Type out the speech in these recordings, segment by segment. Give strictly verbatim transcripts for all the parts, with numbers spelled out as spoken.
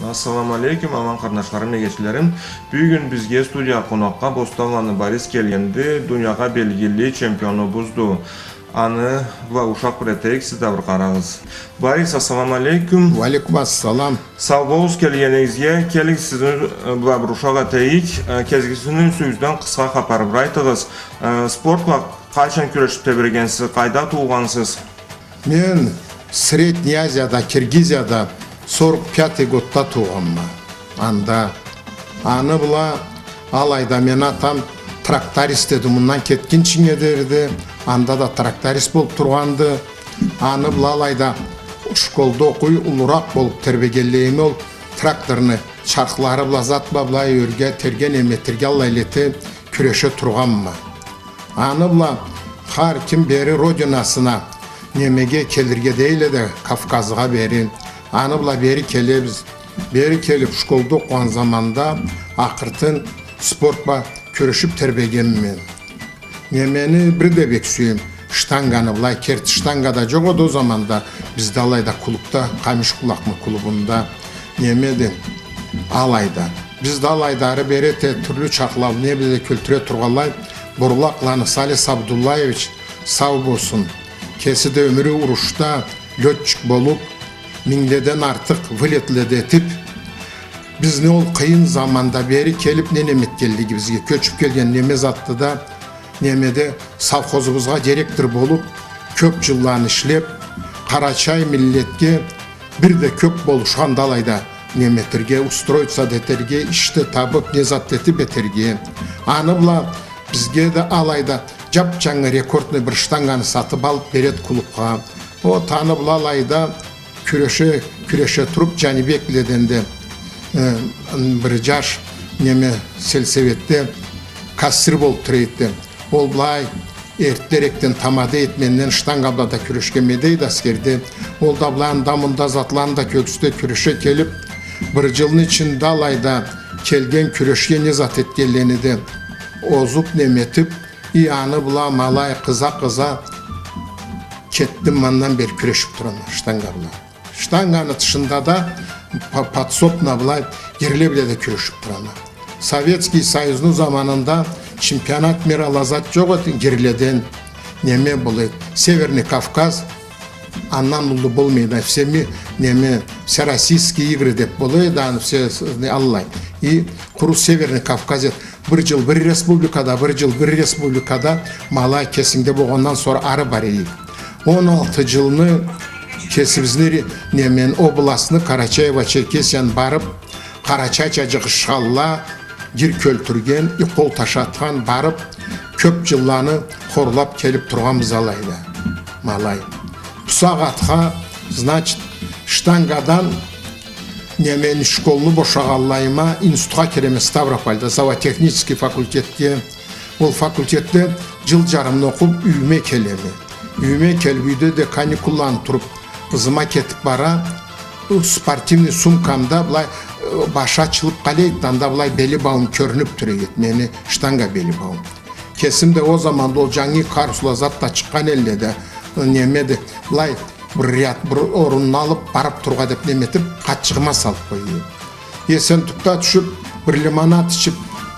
Ассаламу алейкум, аман къарнашларым, эгечлерим. Бюгюн бизге студиягъа къонакъгъа Бостанланы Борис келгенди, дуниягъа белгили чемпионубузду. Аны бла ушакъ бир этейик, сиз да бир къарагъыз. Борис, ассаламу алейкум. Уалейкум ассалам. Сау болугъуз келгенигизге. Келигиз, сизни, э, бла бир ушакъ этейик. Э, кесигизни юсюгюзден къысха хапар бир айтыгъыз. Э, спорт бла къачан кюрешиб тебрегенсиз, къайда туугъансыз? Мен Средняя Азияда, Киргизияда сорок пятый годда туугъанма. Анда, аны бла алайда мени атам тракторист эди, мындан кетгинчинге дери да анда да тракторист болуб тургъанды. Аны бла алайда школда окъуй, уллуракъ болуб тебрегенлейиме, ол тракторну чархлары бла, зат бла, былай ёрге, этерге, неме этерге, аллайла эте, кюреше тургъанма. Аны бла хар ким бери родинасына, немеге келирге дейле да, Кавказгъа бери. Аны бла бери келебиз. Бери келиб, школда окъугъан заманда акъыртын спорт бла кюрешиб тебрегенме. Немени бир да бек сюеме, штанганы. Былай керти штанга да джокъ эди ол заманда. Бизде алайда клубда, Къамиш-Къулакъны клубунда, немеди, алайда. Бизде алайда ары-бери эте, тюрлю чархла, не бла да кёлтюре тургъанлай, Бурлакъланы Салис Абдуллаевич, сау болсун. Кеси да ёмюрю урушда лётчик болуб, мингледен артыкъ вылетле да этиб, бизни ол къыйын заманда бери келиб, не неме этгенлигибизге, кёчюб келген неме затды да, немеде, совхозубузгъа директор болуб, кёб джылланы ишлеб, къарачай миллетге бир да кёб болушханды алайда неме этерге, устроиться да этерге, иш да табыб, не зат да этиб этерге. Аны бла бизге да алайда джап-джангы рекордный бир штанганы сатыб алыб береди клубха. Ол аны бла алайда кюреше, кюреше туруб, Джанибек бла да энди, э, бир джаш неме, сельсоветде кассир болуб тура эди. Ол былай эртдерекден тамада эди менден, штанга бла да кюрешгенме дейди аскерде. Ол да былай анда-мында затланы да кёргюзте, кюреше келиб, бир джылны ичинде алайда келген, кюрешген, не зат этгенлени да озуб, неме этиб, и аны бла ма алай къыза-къыза кетдим, ма андан бери кюрешиб турама штанга бла. Штанганы тышында да по-, подсобно былай гирле бла да кюрешиб турама. Советский Союзну заманында чемпионат мира ала зат джокъ эди, гирледен, неме, былай, Северный Кавказ, андан уллу болмай эди, всеми-, неме, Всероссийские игры деб бола эди, аны все, с-, не, аллай. И къуру Северный Кавказ эди. Бир джыл бир республикада, бир джыл бир республикада, ма алай кесингде болгъандан сора ары бара эдик. Он алты джылны кесибизни ре-, неме, областны, Карачаево-Черкесияны барыб, къарачайча джыгъышханла, гир кёлтюрген, и къол таш атхан, барыб, кёб джылланы хорлаб келиб тургъанбыз алайда. Ма алай. Бусагъатха, значит, штангадан, неме, школну бошагъанлайыма, институтха киреме Ставропольда, зоотехнический факультетге. Ол факультетде джыл джарымны окъуб, юйюме келеме. Юйюме келиб, юйде да каникулланы туруб, ызыма кетиб бара, спортивный сумкамда былай, э, башы ачылыб къала эди да, анда былай бели бауум кёрюнюб тура эди, мени штанга бели бауум. Кесим да ол заманда ол джангы карусла зат да чыкъгъан элле да, неме да, былай бир ряд, бир орунну алыб, барыб турургъа деб неме этиб, къатчыгъыма салыб къоя эдим. Эсентукда тюшюб, бир лимонад ичиб,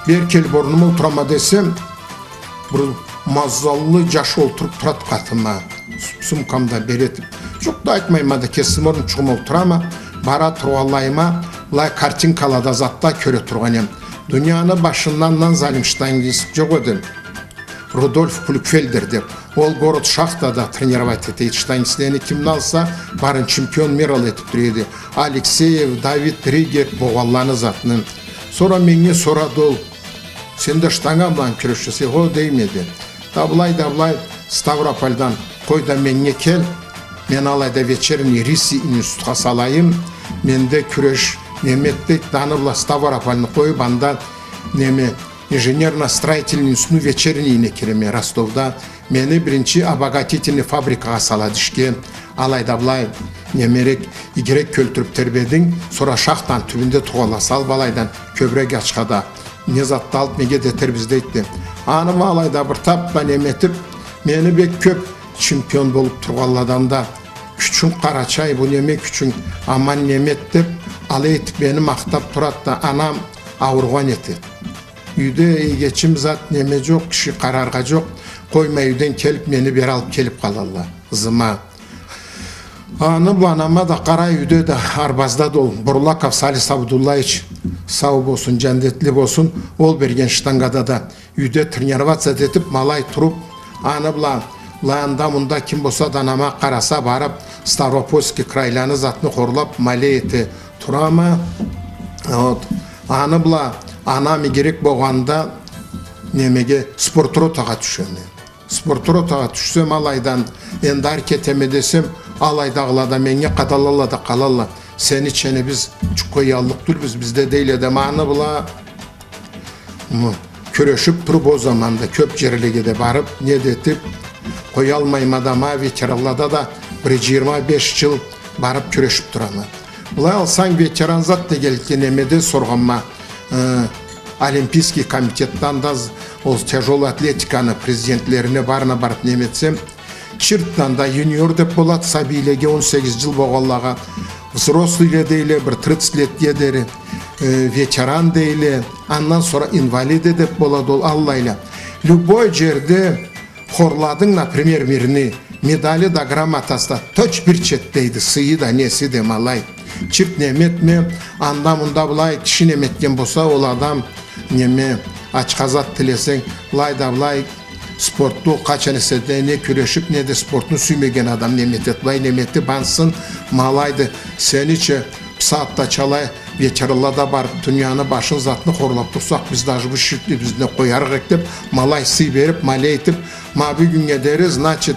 бери келиб орнума олтурама десем, бир мазаллы джаш олтуруб турады къатыма, су-, сумкамы да бери этиб. Джукъ да айтмайма да, кесим орунчугъума олтурама, бара тургъанлайыма, былай картинкалада, затда кёре тургъан эдим. Дунияны башында андан залим штангист джокъ эди. Рудольф Плюкфельдер деб. Ол город Шахтада тренировать эте эди. Штангистлени кимни алса, барын чемпион мира этиб тура эди. Алексеев, Давид Риггер, болгъанланы затны. Сора меннге сорады ол: «Сен да штанга бла кюрешесе?» «Хо», — дейме да. «Да былай, да былай, Ставропольдан къой да меннге кел. Мен алайда вечерний РИСИ институтха салайым. Менде кюреш, неме эт», — дейди да, аны бла Ставропольну къоюб, анда, неме, инженерно-строительный институтну вечернийине киреме Ростовда. Мени биринчи обогатительный фабрикагъа салады ишге. Алайда былай немерек, игирек кёлтюрюб тебрединг, сора шахтаны тюбюнде туугъанла салыб, алайдан кёбюрек ачха да, не зат да алыб, неге да этербиз, дейди да. Аны ма алайда бир таб бла неме этиб, мени бек кёб чемпион болуб тургъанладан да кючюнг, Къарачай, бу неме кючюнг, аман неме эт деп, алай этип мени махтап турады да, анам ауругъан этеди. Юйде эгечим зат неме жокъ, киши къараргъа жокъ, къоймай юйден келип, мени бери алып келип къалалла ызыма. Аны бла анама да къара, юйде да, арбазда да ол Бурлаков Салис Абдуллаевич, сау болсун, жаннетли болсун, ол берген штангада да юйде тренироваться этип, ма алай туруп, аны бла, былай анда-мында ким болса да анама къараса, барып, Ставропольский крайланы затны хорлап, ма алай эте турама. Вот. Аны бла анам игирек болгъанда, немеге, спортротагъа тюшеме. Спортротагъа тюшсем, алайдан энди ары кетеме десем, алайдагъыла да меннге къадалалла да къалалла. Сени ченибиз жукъ къояллыкъ тюлбюз, бизде дейле да, ма аны бла, м, кюрешип туруп, ол заманда кёп жерлеге да барып, не да этип, къоялмайма да, ма ветеранлада да бир жыйырма беш жыл барып кюрешип турама. Былай алсанг, ветеран зат дегенликге, немеде соргъанма, э, Олимпийский комитетдан да, ол тяжёлый атлетиканы президентлерине барына барып неме этсем, чыртдан да юниор деп болады, сабийлеге, он сегиз жыл болгъанлагъа, взрослыйле дейле, бир тридцать летге дери, э, ветеран дейле, андан сора инвалиды деп болады ол, аллайла. Любой жерде хорладынг, например, бирини, медали да, грамотасы да точь бирча эди, сыйы да, неси да, ма алай. Чырт неме этме, анда-мында былай киши неме этген болса, ол адам, неме, ачха зат тилесенг, былай да былай, спортну къачан эсе да, не кюрешип, не да спортну сюймеген адам неме этеди, былай неме этип, ансы, ма алайды, сенича, бусагъатда чалай ветеранла да барып, дунияны башын, затны хорлап турсакъ, биз даже бу ширтни биз не къоярыкъ эдик деп, ма алай сый берип, ма алай этип, ма бюгюннге дери, значит,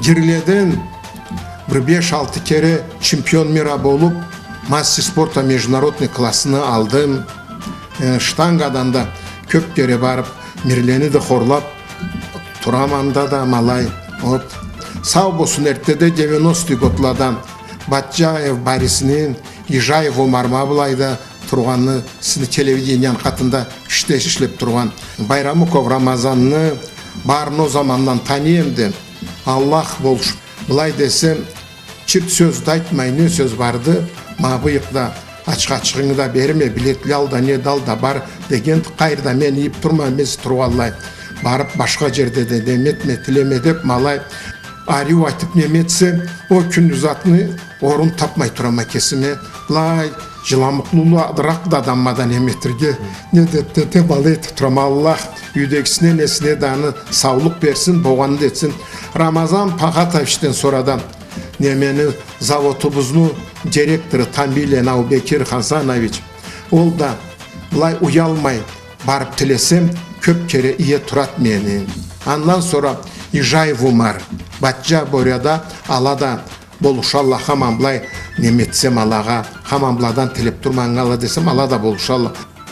гирледен бир беш-алты кере чемпион мира болуп, мастер спорта международный классны алдым. Э, штангадан да кёп кере барып, мирлени да хорлап турама анда да, ма алай. Вот. Сау болсун, эртдеде, девяностый годлада Батжаев Борисни, Ижаев Омар ма былайда тургъанны, сизни телевиденияны къатында ишде ишлеп тургъан Байрамуков Рамазанны барын ол замандан таныйма да, Аллах болуш-, былай десем, чырт сёз да айтмай, не сёз барды, ма быйыкъда ачха-ачхынгы да берме, билетле ал да, не да ал да бар деген, къайры да мен ийип турма, мен тургъанлай барып, башха жерде да неме этме, тилеме деп, ма алай ариу айтып неме этсе, ол кюнню затны орун тапмай турама кесиме. Былай, жыламукълу да адамма да неме этерге, не да, не да, ма алай этип турама. Аллах юйдегисине, несине да аны саулукъ берсин, болгъанын да этсин. Рамазан Пахатовичден сора да немени, заводубузну директору Тамбийланы Аубекир Хасанович, ол да былай уялмай барып тилесем, кёп кере ие турат мени. Андан сора Ижаев Умар, Батча Боряда, ала да болушалла, хаман былай неме этсем алагъа, хаман быладан тилеп турмагъанла десем, ала да болушалла.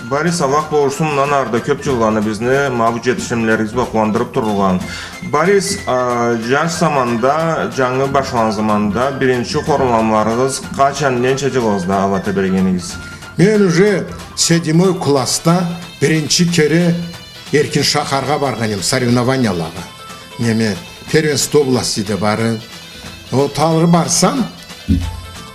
Борис, Аллах болушсун, мындан ары да кёп жылланы бизни ма бу жетишимлеригиз бла къууандырып турургъа. Борис, а, жаш заманда, жангы башлагъан заманда биринчи хорламларыгъыз къачан, ненча жылыгъызда ала тебрегенигиз? Мен уже седьмой классда биринчи кере Эркин-Шахаргъа баргъан эдим, соревнованиялагъа. Неме, первенство области да бары. Ол талгъы барсам,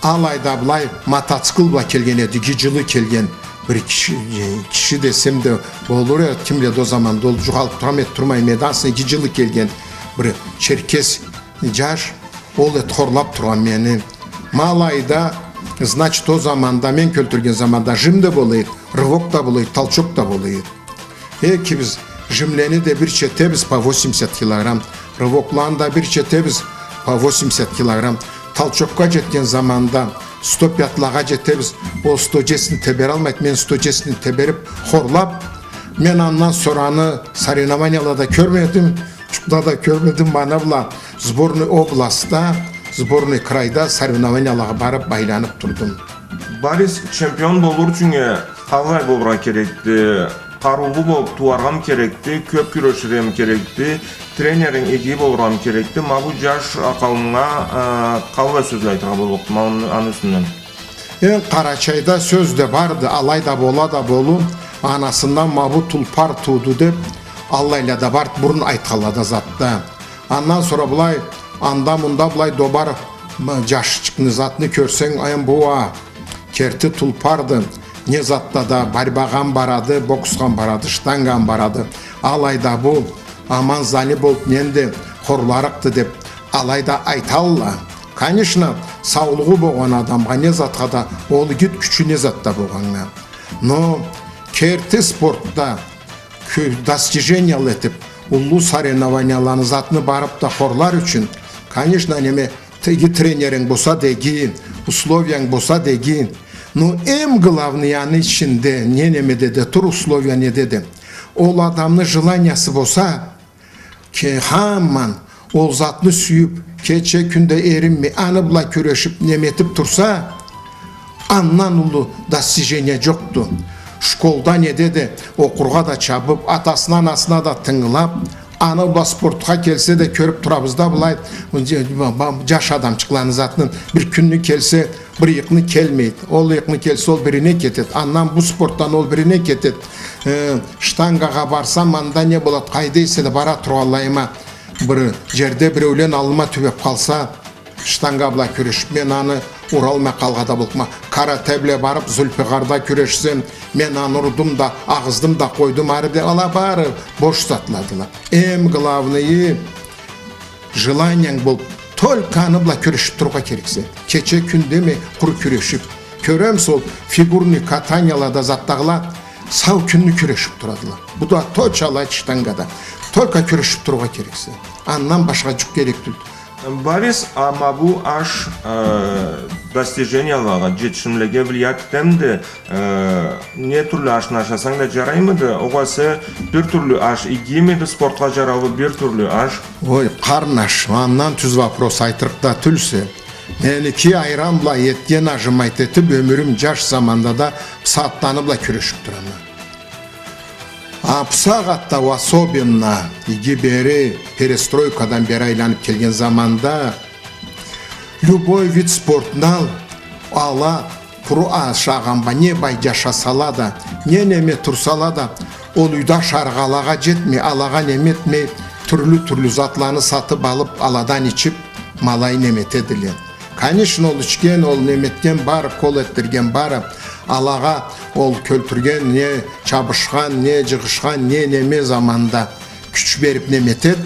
алайда былай мотоцикл бла келген эди, иги жылы келген бир киши, э, киши десем да болур эди, ким биледи, ол заманда ол жугъалып турама эди, турмайма эди, ансы иги жылы келген бир черкес жаш, ол эди хорлап тургъан мени. Ма алайда, значит, ол заманда, мен кёлтюрген заманда жим да бола эди, рывок да бола эди, толчок да бола эди. Экибиз жимлени да бирча этебиз по восемьдесят килограмм, рывокланы да бирча этебиз по восемьдесят килограмм. Толчокга жетген заманда сто пятьлагъа жетебиз, ол сто десятьни тебералмайды, мен сто десятьни теберип, хорлап, мен андан сора аны соревнованиялада кёрмедим, жукъда да кёрмедим, ма аны бла сборный областда, сборный крайда соревнованиялагъа барып байланып турдум. Борис, чемпион болур ючюн къалай болургъа керекди? Къарыулу болуп тууаргъамы керекди, кёп кюреширгеми керекди, тренеринг иги болургъамы керекди? Ма бу жаш къауумгъа, а, къалай сёз айтыргъа боллукъду, ма аны, аны юсюнден? Энди Къарачайда сёз да барды, алай да бола да болур, анасындан ма бу тулпар тууду деп, аллайла да барды, бурун айтханла да затда. Андан сора былай, анда-мында былай добар Ма, джашчыкъны, затны кёрсенг, эм бу а керти тулпарды. Не затда да борьбагъа барады, боксха барады, штангагъа барады. Алайда бу аман зани болуб, ненди хорларыкъды деб, алайда айталла. Конечно, саулугъу болгъан адамгъа, не затха да, ол игид кючю не затда болгъаннга. Но керти спортда кё-, достиженияла этиб, уллу соревнованияланы, затны барыб да хорлар ючюн, конечно, неме, иги тренеринг болса да иги, условиянг болса да иги. Но эм главный аны ичинде, не немеде да тур, условия неде да. Ол адамны желаниясы болса, ке-, хаман ол затны сюйюб, кече-кюнде эринмей, аны бла кюрешиб, неме этиб турса, андан уллу достижения джокъду. Школда, неде да, окъургъа да чабыб, атасына, анасына да тынгылаб, аны бла спортха келсе да, кёрюб турабыз да былай, джаш адамчыкъланы, затны, бир кюнню келсе, бир ыйыкъны келмейди. Ол ыйыкъны келсе, ол бирине кетеди. Андан бу спортдан ол бирине кетеди. Э, штангагъа барсам, анда не болады, къайда эсе да бара тургъанлайыма, бир джерде биреулен аллыма тюбеб къалса, штанга бла кюрешиб, мен аны уралмай къалгъан да боллукъма. Каратэ бла барыб, Зульфикъарда кюрешсем, мен аны урдум да, агъыздым да къойдум, ары да, ала бары бош затладыла. Эм главныйы, желаниянг болуб, только аны бла кюрешиб турургъа керексе. Кече-кюн демей, къуру кюрешиб. Кёремисе, ол фигурный катаниялада, затдагъыла сау кюнню кюрешиб турадыла. Бу да точно алайды, штангада. Только кюрешиб турургъа керексе. Андан башха джукъ керек тюлдю. Борис, а ма бу аш, э, достижениялагъа, джетишимлеге влиять этемиди, э, не тюрлю ашны ашасанг да джараймыды? Огъесе бир тюрлю аш игимиди, спортха джараулу бир тюрлю аш? Ой, къарнаш, андан тюз вопрос айтырыкъ да тюлсе. Меники айран бла этген ашым, айт этиб, ёмюрюм, джаш заманда да, бусагъатда аны бла кюрешиб турама. А бусагъатда, особенно иги бери, перестройкадан бери айланыб келген заманда, любой вид спортну ал, ала, къуру ашагъан бла, не бай джашасала да, не неме турсала да, ол юйде ашарыкъ алагъа джетмей, алагъа неме этмей, тюрлю-тюрлю затланы сатыб алыб, аладан ичиб, ма алай неме этедиле. Конечно, ол ичген, ол неме этген бары, къол этдирген бары, алагъа ол кёлтюрген, не чабышхан, не джыгъышхан, не неме заманда кюч бериб неме этед,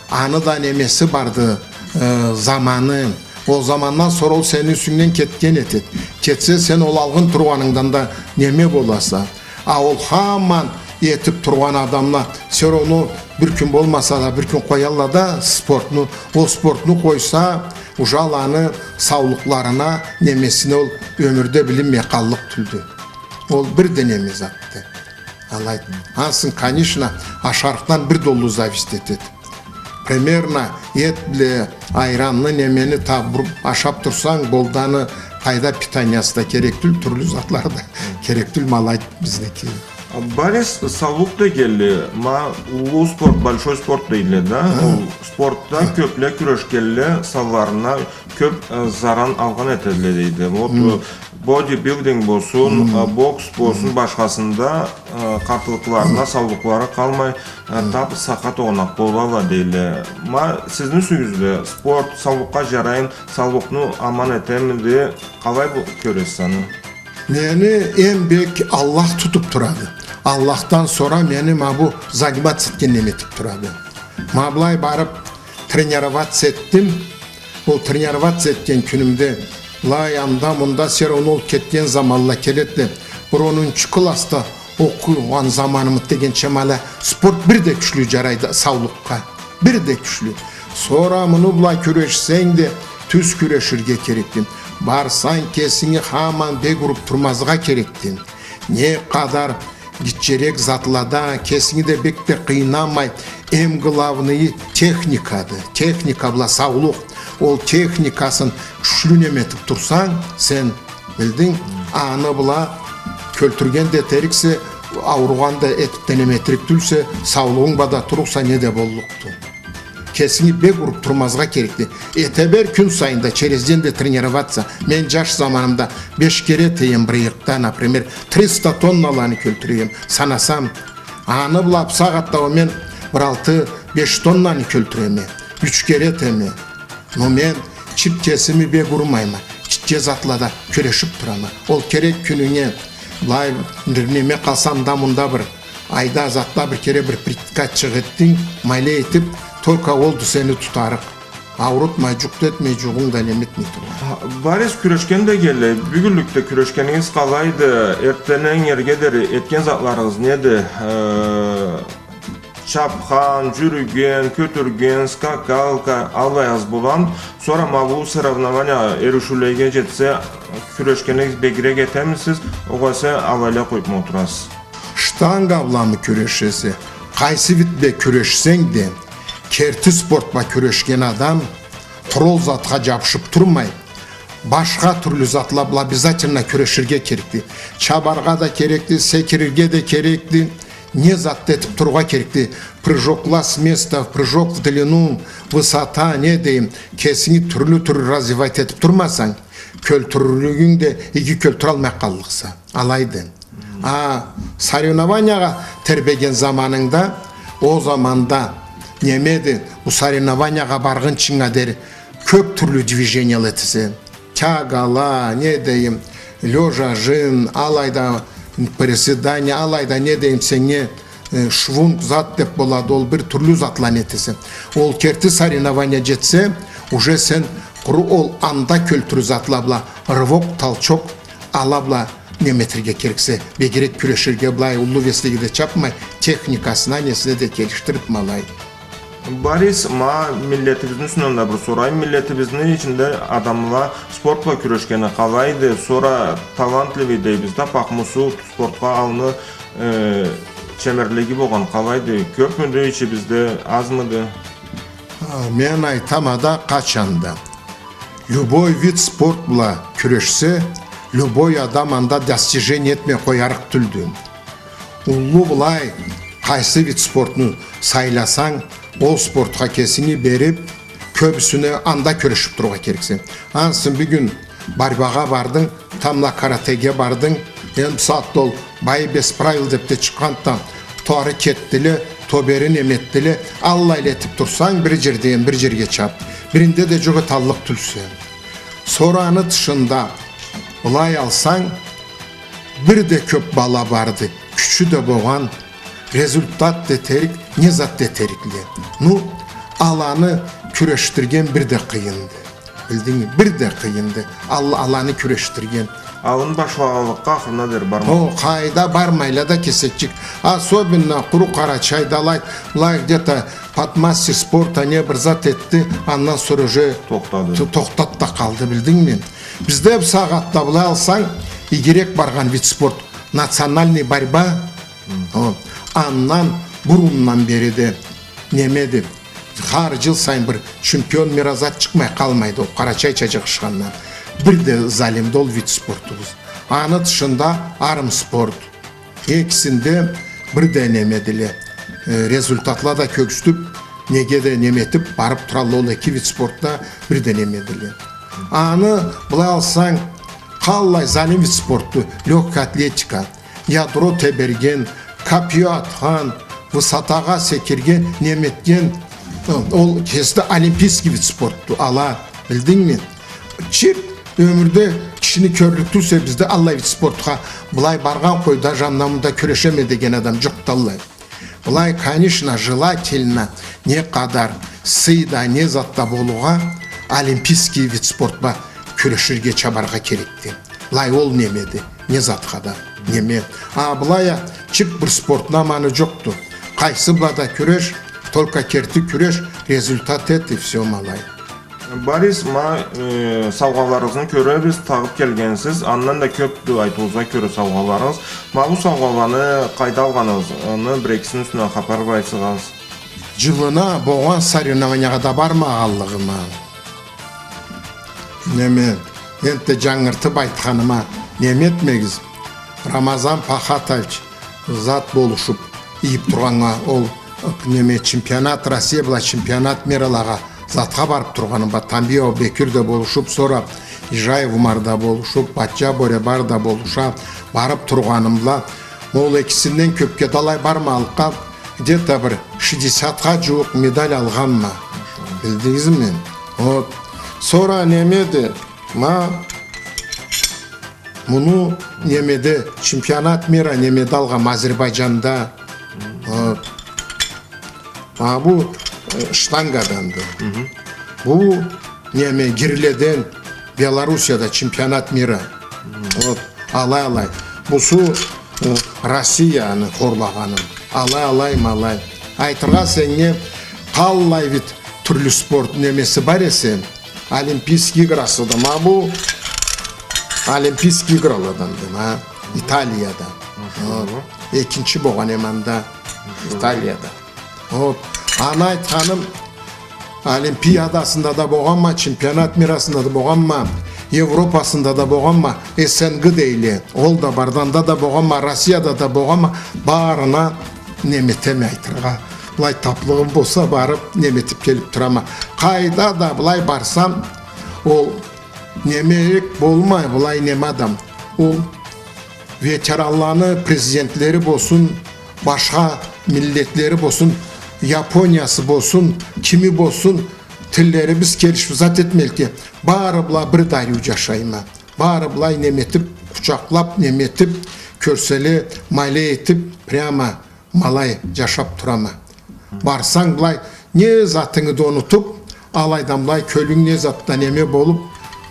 аны да немеси барды, э, заманы. Ол замандан сора ол сени юсюнгден кетген этед. Кетсе, сен ол алгъын тургъанынгдан да неме боласа. А ол хаман этиб тургъан адамла, всё равно бир кюн болмаса да, бир кюн къоялла да спортну, ол спортну къойса, уже аланы саулукъларына, немесине ол ёмюрде билинмей къаллыкъ тюлдю. Ол бир да неме затды. Алайды. Ансы, конечно, ашарыкъдан бир да уллу зависит этеди. Примерно эт бла айранны, немени табыб ашаб турсанг, болду, аны къайда, питаниясы да керек тюл, тюрлю затлары да керек тюл, ма алайды бизники. Борис, саулукъ дегенли, ма уллу спорт, большой спорт дейдиле да. Хы. Ол спортда кёбле кюрешгенле саулукъларына кёб, э, заран алгъан этедиле дейди. Вот, э, бодибилдинг болсун, э, бокс болсун, башхасында, э, къатылыкъларына, саулукълары къалмай, э, таб сакъат огъунакъ болалла дейле. Ма сизни юсюгюзде спорт саулукъгъа джараймы, саулукъну аман этемиди, къалай бу-, кёресиз аны? Мени эм бек Аллах тутуб турады. Аллахдан сора мени ма бу заниматься этген неме этиб турады. Ма былай барыб тренироваться этдим. Ол тренироваться этген кюнюмде, былай анда-мында, всё равно ол кетген заманла келеди да, бир онунчу классда окъугъан заманымы дегенча, ма алай спорт бир да кючлю джарайды саулукъгъа. Бир да кючлю. Сора муну бла кюрешсенг да, тюз кюреширге керекди. Барсанг, кесинги хаман бек уруб турмазгъа керекди. Не къадар гитчерек затлада, кесинги да бек да къыйнамай, эм главныйы техникады. Техника бла саулукъ. Ол техникасын кючлю неме этиб турсанг, сен билдинг, аны бла кёлтюрген да этериксе, ауругъан да этиб да неме этерик тюлсе, саулугъунг бла да турукъса, не да боллукъду. Кесинги бек уруб турмазгъа керекди. Эте бер кюн сайын да, через день да тренироваться. Мен джаш заманымда беш кере этеем бир ыйыкъда, например, триста тонналаны кёлтюреем, санасам. Аны бла бусагъатда уа мен бир алты-беш тоннаны кёлтюреме, юч кере этеме. Но мен чырт кесими бек урмайма. Чырт кеси затлада кюрешип турама. Ол керек кюнюнге, былай, бир неме къалса, анда-мында бир, айда затда бир кере бир прикатчыкъ этдинг, ма алай этип, только олду сени тутарыкъ. Аурутмай, жукъ да этмей, жугъунг да неме этмей тургъан. Борис, кюрешген да келе, бюгюнлюкде кюрешгенигиз къалайды, эртденден эрге дери этген затларыгъыз неди? Э, чапхан, жюрюген, кётюрген, скакалка, аллай аз болгъан. Сора ма бу соревнованияда эришиулеге жетсе, кюрешгенигиз бегирек этемисиз, огъесе алайла къоюпму олтурасыз? Штанга бламы кюрешесе, къайсы вид бла кюрешсенг да, керти спорт бла кюрешген адам къуру ол затха жабышып турмай, башха тюрлю затла бла обязательно кюреширге керекди. Чабаргъа да керекди, секирирге да керекди, не зат да этип турургъа керекди. Прыжокла с места, прыжок в длину, высота, не дейим, кесинги тюрлю-тюрлю развивать этип турмасанг, кёлтюрлюгюнг да иги кёлтюралмай къаллыкъса. Алайды. А соревнованиягъа тербеген заманынгда, ол заманда немеди, бу соревнованиягъа баргъынчынга дери кёп тюрлю движениела этесе. Тягала, не дейим, лёжа жим, алайда приседания, алайда, не дейим, сеннге, э, швунг зат деп болады, ол бир тюрлю затланы этесе. Ол керти соревнования жетсе, уже сен къуру ол анда кёлтюрюу затла бла, рывок, толчок, ала бла неме этерге керексе, бегирек кюреширге, былай уллу веслеге да чапмай, техникасына, несине да келишдирип ма алай. Борис, ма миллетибизни юсюнден да бир сорайым. Миллетибизни ичинде адамла спорт бла кюрешгени къалайды, сора талантливый дейбиз да, пахмусу, спортха алны, э, чемерлиги болгъан къалайды? Кёпмюдю ичибизде, азмыды? Ха, мен айтама да, къачан да. Любой вид спорт бла кюрешсе, любой адам анда достижение этмей къоярыкъ тюлдю. Уллу былай, къайсы вид спортну сайласанг, ол спортха кесинги берип, кёбюсюне анда кюрешип турургъа керексе. Ансы бюгюн борьбагъа бардынг, тамбла каратеге бардынг, энди бусагъатда ол бои без правил деп да чыкъгъанды да, то ары кетдиле, то бери неме этдиле, аллайла этип турсанг, бир жерден бир жерге чап. Биринде да жукъ эталлыкъ тюлсе. Сора аны тышында, былай алсанг, бир да кёп бала барды, кючю да болгъан, результат да этерик, не зат да этерикле. Ну, аланы кюрешдирген бир да къыйынды. Билдингми? Бир да къыйынды. Ал-, аланы кюрешдирген. Алын башлагъанлыкъгъа ахырына дери бармай. О, къайда бармайла да кесекчик. Особенно къуру Къарачайда алай, былай где-то под мастер спорта не бир зат этди, андан сора уже тохтады. Т-, тохтап да къалды, билдингми? Бизде бусагъатда, былай алсанг, игирек баргъан вид спорт, национальный борьба. Хы. О, андан бурундан бери да немеди, хар жыл сайын бир чемпион мира зат чыкъмай къалмайды ол къарачайча жыгъышхандан. Бир да залимди ол вид спортубуз. Аны тышында армспорт. Экисинде бир да немедиле. Э, результатла да кёргюзтюп, неге да неме этип барып туралла ол эки вид спортда, бир да немедиле. Аны былай алсанг, къаллай залим вид спортду, лёгкая атлетика, ядро теберген, копьё атхан, высотагъа секирген, неме этген, ол кеси да олимпийский вид спортду, ала, билдингми? Чырт ёмюрде кишини кёрлюк тюлсе, бизде аллай вид спортха былай баргъан къой, даже анда-мында кюрешеме деген адам жукъду аллай. Былай, конечно, желательно, не къадар сый да, не зат да болургъа, олимпийский вид спорт бла кюреширге, чабаргъа керекди. Былай ол немеди, не затха да, неме. А былай а чырт бир спортну аманы жокъду. Къайсы бла да кюреш, только керти кюреш, результат эт и всё, ма алай. Борис, ма, э, саугъаларыгъызны кёребиз, тагъып келгенсиз. Андан да кёпдю айтыугъузгъа кёре саугъаларыгъыз. Ма бу саугъаланы къайда алгъаныгъызны бир-экисини юсюнден хапар бла айтсагъыз. Жылына болгъан соревнованиягъа да бармагъанлыгъыма. Неме, энтта жангыртып айтханыма, неме этмегиз. Рамазан Пахатович зат болушуп, ийип тургъаннга ол, неме, чемпионат Россия бла чемпионат миралагъа затха барып тургъаным бла, Тамбиев Бекир да болушуп, сора Ижаев Умар да болушуп, Батча Боребар да болуша, барып тургъаным бла, ол экисинден кёпге да алай бармаллыкъгъа, где-то бир шестидесятха жууукъ медаль алгъанма. Билдигизми? Вот. Сора немеди? Ма муну немеде, чемпионат мира немеде алгъанма, Азербайджанда. Вот. А бу, э, штангаданды. Бу неме, гирледен, Белоруссияда чемпионат мира. Вот, алай-алай. Бусу, э, Россияны хорлагъаным. Алай-алай, ма алай. Айтыргъа, сеннге къаллай вид тюрлю спорт немеси бар эсе, Олимпийский играсыды. Ма бу Олимпийский играладанды, ма, Италияда. Вот. Экинчи болгъан эм анда, Италияда. Вот. Аны айтханым, Олимпиадасында да болгъанма, чемпионат мирасында да болгъанма, Европасында да болгъанма, СНГ дейле, ол да барды, анда да болгъанма, Россияда да болгъанма, барына неметеме айтыргъа. Былай таплыгъым болса, барып неметип келип турама. Къайда да былай барсам, ол немерек болмай, былай неме адам. Ол ветеранланы президентлери болсун, башха миллетлери болсун, Япониясы болсун, кими болсун, тиллерибиз келишип зат этмелге, бары бла бир да ариу джашайма. Бары былай неметип, къучакълап, неметип, кёрселе, ма алай этип, прямо ма алай джашап турама. Барсанг былай, не затынгы да унутуп, алайдан былай кёлюнг не затда неме болуп,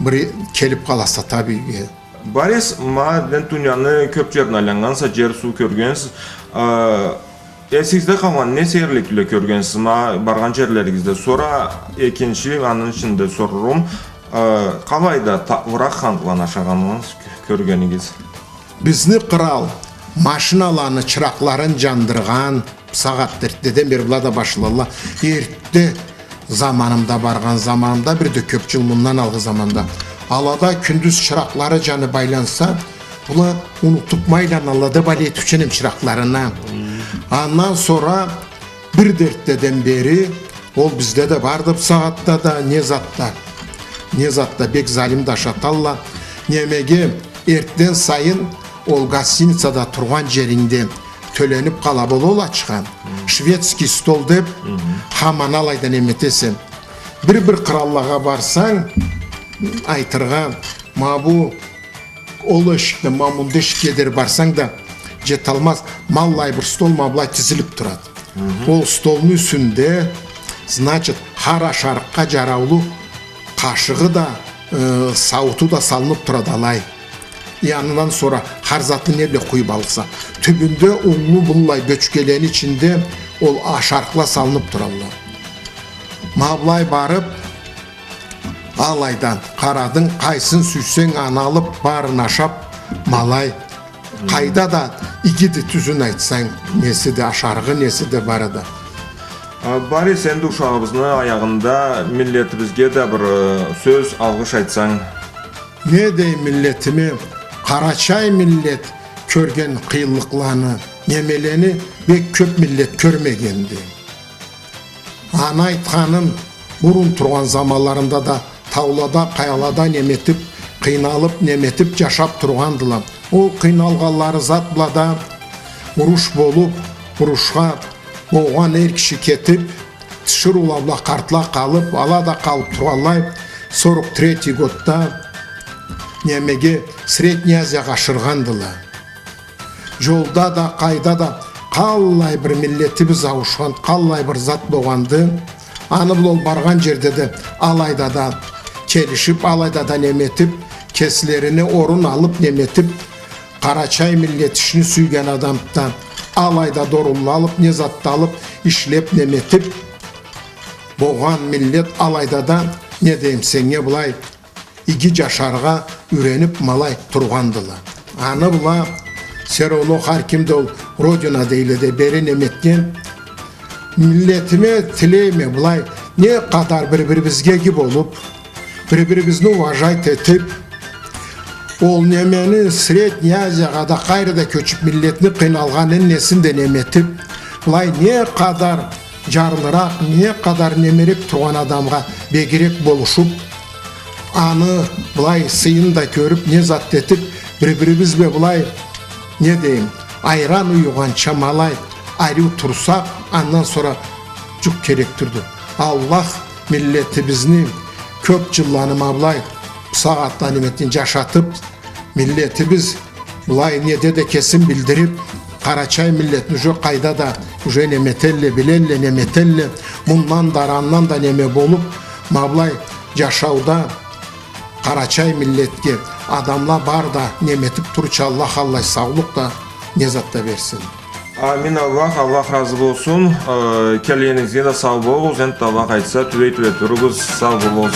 бир келип къаласа табий. Борис, ма, ден, дунияны кёп джерин айланнганса, джер, суу кёргенсиз. А, эсигизде къалгъан не сейирликле кёргенсиз, ма, баргъан джерлеригизде? Сора экинчи, аны ичинде сорурум, а, къалайда та-, табыракъ хантланы ашагъаныгъыз, кё-, кёргенигиз? Бизни кърал машиналаны чыракъларын джандыргъан, сагъат эртдеден бери была да башлалла. Эртде заманымда, баргъан заманымда, бир да кёп джыл мындан алгъы заманда. Алада кюндюз чыракълары джанып айланса, была унутуп ма айланалла да, былай этиучен эм чыракъларына. Андан сора бир да эртдеден бери ол бизде да барды бусагъатда да, не затда. Не затда, бек залим да ашаталла. Немеге, эртден сайын ол гостиницада тургъан джерингде тёленип къала болалла ачха. Шведский стол деп, хаман алайда неметесе. Бир-бир къраллагъа барсанг, айтыргъа, ма бу ол эшикден ма мында эшикге дери барсанг да, джеталмаз, ма аллай бир стол ма былай тизилип турады. Ол столну юсюнде, значит, хар ашарыкъгъа джараулу къашыгъы да, э, саууту да салынып турады алай. Андан сора хар затны не бла къуюп алса. Тюбюнде уллу быллай бёчкелени ичинде ол ашарыкъла салынып туралла. Ма былай барып, алайдан къарадынг, къайсын сюйсенг, аны алып, барын ашап, ма алай. Къайда да игиди, тюзюн айтсанг, неси да, ашарыгъы, неси да бары да. А, Борис, энди ушагъыбызны аягъында миллетибизге да бир, э, сёз, алгъыш айтсанг. Не дейим миллетиме, къарачай миллет кёрген къыйынлыкъланы, немелени бек кёп миллет кёрмегенди. Аны айтханым, бурун тургъан заманларында да таулада, къаялада неметип, къыйналып, неметип джашап тургъандыла. Ол къыйналгъанлары зат бла да уруш болуп, урушха болгъан эр киши кетип, тиширыула бла къартла къалып, ала да къалып тургъанлай, сорок третий годда немеге, Средний Азиягъа ашыргъандыла. Джолда да, къайда да, къаллай бир миллетибиз ауушхан, къаллай бир зат болгъанды. Аны бла ол баргъан джерде да, алайда да келишип, алайда да неметип, кеслерине орун алып, неметип, къарачай миллет ишни сюйген адамды да, алайда да орунла алып, не зат да алып, ишлеп, неметип, болгъан миллет алайда да, не дейим сеннге, былай иги джашаргъа юренип, ма алай тургъандыла. Аны бла, всё равно, хар ким да ол Родина дейле да, бери неметген. Миллетиме тилейме, былай не къадар бир-бирибизге иги болуп, бир-бирибизни уважать этип, ол немени Средний Азиягъа да, къайры да кёчюп, миллетни къыйналгъанын, несин да неметип, былай не къадар джарлыракъ, не къадар немерек тургъан адамгъа бегирек болушуп, аны былай сыйын да кёрюп, не зат да этип, бир-бирибиз бла былай, не дейим, айран уюгъанча ма алай ариу турсакъ, андан сора джукъ керек тюлдю. Аллах миллетибизни кёп джылланы ма былай бусагъатда неме этиб, джашатыб, миллетибиз былай неде да кесин билдириб, къарачай миллетни уже къайда да, уже неме этелле, билелле, неме этелле, мындан да ары андан да неме болуб, ма былай джашауда къарачай миллетге адамла бары да неме этиб турурча, Аллах аллай саулукъ да, не зат да берсин. Амин, Аллах, Аллах разы болсун. Э, келгенигизге да сау болугъуз. Энтда Аллах айтса, тюбей-тюбей туругъуз. Сау болугъуз.